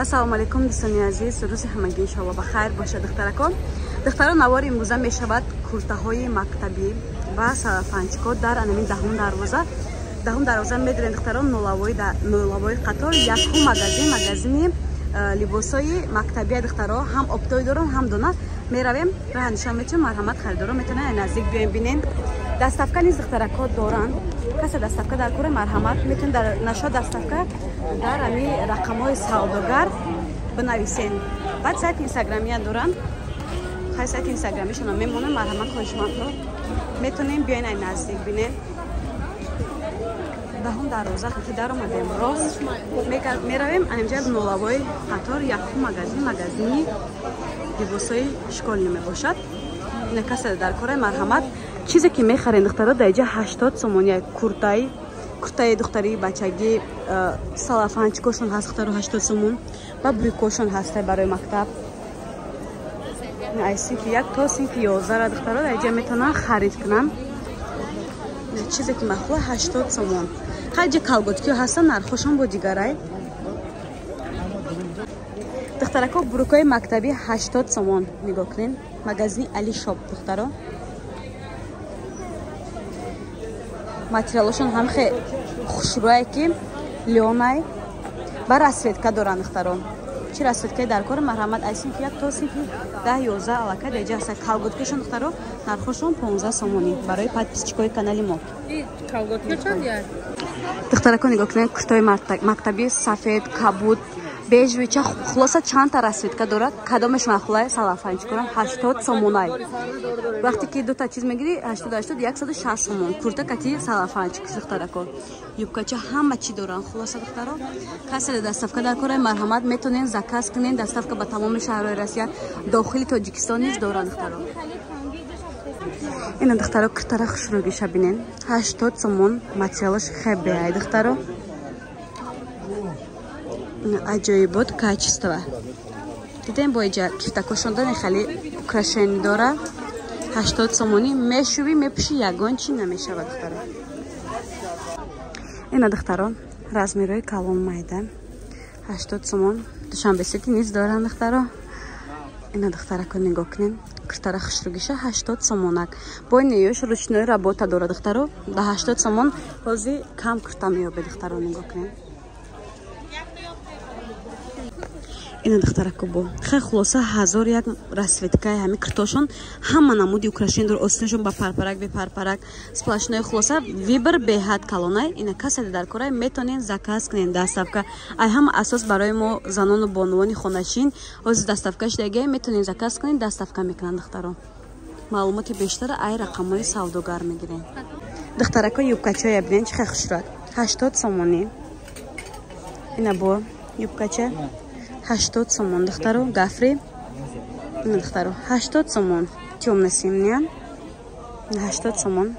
Ассалому алайкум дӯстони азиз, рӯзи ҳамагӣ иншоалло ба хайр бошад духтаракон. Духтарон, навори имрӯза мешавад куртаҳои мактабӣ ва салафанчико дар анамин даҳум дарвоза. Даҳум дарвоза медонед духтарон, нулавои қатор якум магазин, магазини либосҳои мактабия духтаро ҳам обтой доранд, ҳам дона. Меравем, роҳа нишон метиҳем, марҳамат харидоро метавонанд наздик биёем бинен. Доставка низ духтарако доранд. Касе доставка дар кора марҳамат метавонед дар наша доставка дар ами рақамҳои савдогар бинависен. Баъд сайти инстаграмия доранд. Хай сайти инстаграмишона мемонам, марҳамат хоҳишмандро метавонем биёен ай наздик бинен. Даҳум дарвоза ки даромадем рост меравем, анинҷа нулавои қатор якум магазин, магазини либосҳои школьный мебошад. Ина касе дар кора марҳамат. Чизе ки мехарен духтаро дар иҷа 80 сомони куртай, куртаи духтари бачагӣ, салафанчикошон ҳаст духтаро 80 сомон ва брюкошон ҳаста барои мактаб. Ай синфи 1 то синфи 11 духтаро дар иҷа метавонанд харид кунанд. Чизе ки махула 80 сомон. Хайҷа колготкиҳо ҳастанд, нархошон бо дигарай. Духтарако, брюкои мактабӣ 80 сомон нигоҳ кунед. Магазини Али Шоп духтаро. Материалошон ҳам хе хушрӯе ки лёнай ба расцветка доранд духтаро. Чи расцветкаи дар кор марҳамат аз синфи 1 то синфи 10 11 аллакай дар иҷа ҳастанд. Колготкашон духтаро нархошон 15 сомонӣ барои подписчикои канали мо. Духтарако нигоҳ кунед, куртаи мактабӣ сафед, кабуд, бежевый, ча хулоса чандта расцветка дорад. Кадомеш махулай салафанчикорам 80 сомонай. Вақте ки дута чиз мегири 80 80 160 сомон. Курта кати салафанчик духтарако. Юбкача ҳама чи доранд. Хулоса духтаро, касе доставка дар кора марҳамат метавонед заказ кунед. Доставка ба тамоми шаҳрҳои Россия, дохили Тоҷикистон низ доранд духтаро. Ина духтаро куртара хушрӯгиша бинен. 80 сомон материалаш хебеай духтаро. Аҷоибот качество. Дидем бо иҷа кифтакошон дорен хеле украшение дора. 80 сомонӣ мешӯвӣ мепӯшӣ ягон чи намешавад духтаро. Ина духтаро размерҳои калон майда 80 сомон. Душанбе Сити низ доранд духтаро. Ина духтарако нигоҳ кунед. Куртара хушрӯгиша 80 сомонак. Бо ин ёш ручной работа дора духтаро. Да 80 сомон ҳозир кам курта меёбед духтаро нигоҳ кунед. Ина духтарако бо хай хулоса ҳазор як расцветкаи ҳами куртошон ҳама намуди украшение дор, остинашон ба парпарак бепарпарак сплошной хулоса выбор беҳад калонай. Ина касе дар корай метавонед заказ кунед доставка. Ай ҳама асос барои мо занону бонувони хонашин ҳозир доставка шудагия метавонед заказ кунед, доставка мекунанд духтаро. Маълумоти бештар ай рақамҳои савдогар мегирем. Духтарако юбкачоя бинед чӣ хел хушрӯяд. 80 сомонӣ. Ина бо юбкача 80 сомон духтаро, гафри. Ина духтаро 80 сомон. Тёмно-синяя. 80 сомон.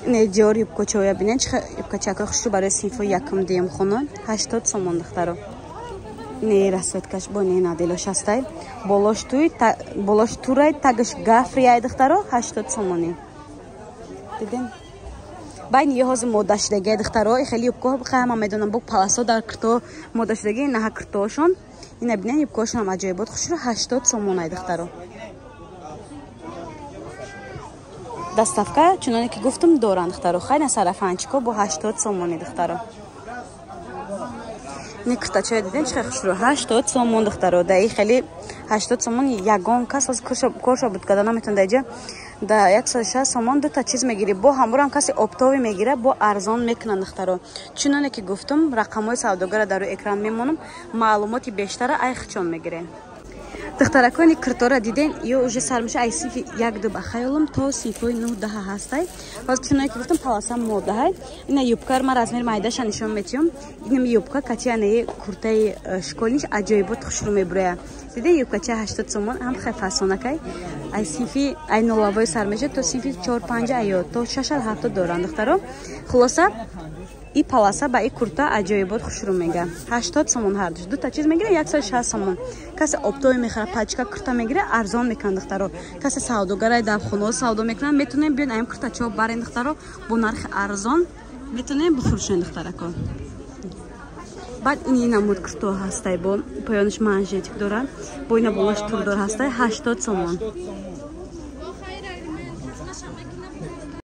Ина диор юбкачоя бинед чӣ юбкачако хушрӯ барои синфи якум дуюм хона 80 сомон духтаро. Ина расцветкаш бо не наделош ҳастай. Болош туй, болош турай, тагаш гафрияй духтаро 80 сомонӣ. Дидем? Байни ё ҳозир мода шудагия духтаро, хеле юбкаҳо ҳама медонам бо паласо дар курто мода шудагия, инаҳа куртоошон. Ина бинед юбкаҳошон ҳам аҷоибот хушрӯ 80 сомонай духтаро. Доставка чуноне ки гуфтам доранд духтаро. Хайна сарафанчико бо 80 сомони духтаро. Ин куртачоя дидем чӣ хел хушрӯ 80 сомон духтаро. Да и хеле 80 сомон ягон кас ҳозир коршо буд карда наметавонад дар иҷа. Да 160 сомон дута чиз мегирӣ, бо ҳамурам касе оптовӣ мегира, бо арзон мекунанд духтаро. Чуноне ки гуфтам, рақамҳои савдогара дар рӯи экран мемонам, маълумоти бештара ай хичон мегирем. Духтаракони куртора диден, ё уже сар меша ай синфи 1 2 ба хаёлам то синфҳои 9 10 ҳастай. Боз чуноне ки гуфтам паласа модаҳай. Ина юбкар ман размери майдаша нишон метиҳам. Инам юбка катианаи куртаи школьниш аҷоибот хушрӯ мебуроя. Диден юбкача 80 сомон ҳам хел фасонакай. Ай синфи ай нулавои сар меша то синфи 4 5 аё то 6 7 доранд духтаро. Хулоса и паласа ба и курта аҷоибот хушрӯ мега. 80 сомон ҳардуш. Дута чиз мегира 160 сомон. Касе оптовӣ мехара пачка курта мегира арзон мекунанд духтаро. Касе савдогарай дар хонаҳо савдо мекунанд, метавонед биён аям куртачаҳо барен духтаро бо нархи арзон метавонед бифурӯшен духтарако. Баъд ини намуд курто ҳастай, бо поёнаш манжетик дора, бо ина болош турдор ҳастай, 80 сомон.